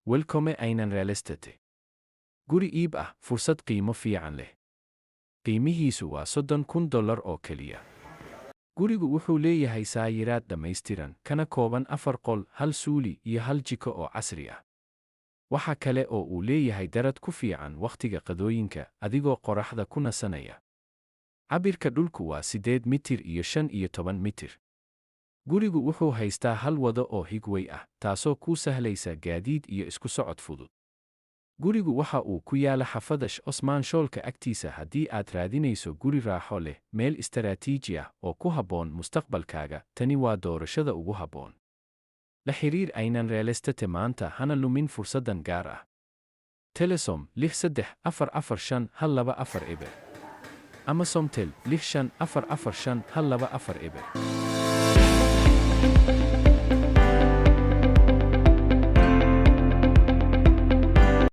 Welcome Aynan Real Estate. Guri iib ah, fursad qiimo fiican leh. Qiimihiisu waa $30,000 oo keliya. Gurigu wuxuu leeyahay saayiraad dhammaystiran, kana kooban afar qol, hal suuli iyo hal jiko oo casri ah. Waxa kale oo uu leeyahay darad ku fiican wakhtiga qadooyinka adigoo qoraxda ku nasanaya. Cabirka dhulku waa 8 mitir iyo 15 mitir. Gurigu wuxuu haystaa hal wado oo highway ah, taasoo kuu sahlaysa gaadiid iyo isku socod fudud. Gurigu waxa uu ku yaala xafada Osmaan Shoolka agtiisa. Haddii aad raadinayso guri raaxo leh, meel istaraatiiji ah oo ku habboon mustaqbalkaaga, tani waa doorashada ugu habboon. La xiriir Aynan Real Estate maanta, hana lumin fursaddan gaar ah. Telesom 634451240 ama Somtel 654451240.